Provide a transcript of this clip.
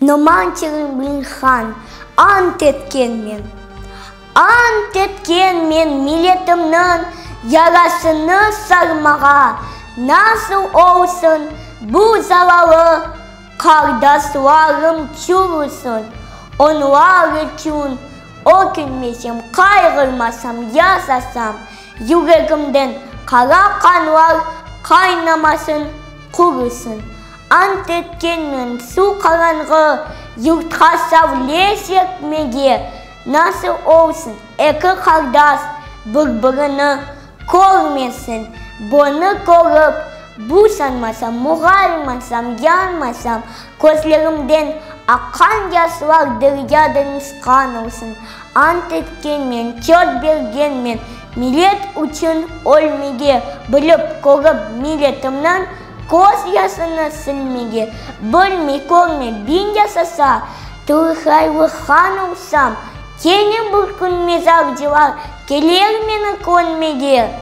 Noman Çelebicihan, Ant etkenmen, ant etkenmen milletimniñ yarasını sarmağa, nasıl olsun bu zalalı qardaşlarım çürüsün, onlar içün ökünmesem, qayğırmasam, yaşasam, yüregimden qara qanlar qaynamasın, qurusın. Ant etkenmen şu qaranğı yurtqa savle serpmege, nasıl olsun eki qardaş bir-birini körmesin, bunı körip busanmasam, muğaymasam, yanmasam, közlerimden aqqan yaşlar deryadan çıqqan olsun. Ant etkenmen, söz bergenmen millet içün ölmege, bilip, körip milletimniñ Köz yaşını silmege, bilmey, körmey biñ yaşasa, Turğaylı han olsam, kene bir kün mezarcılar keler meni körmege.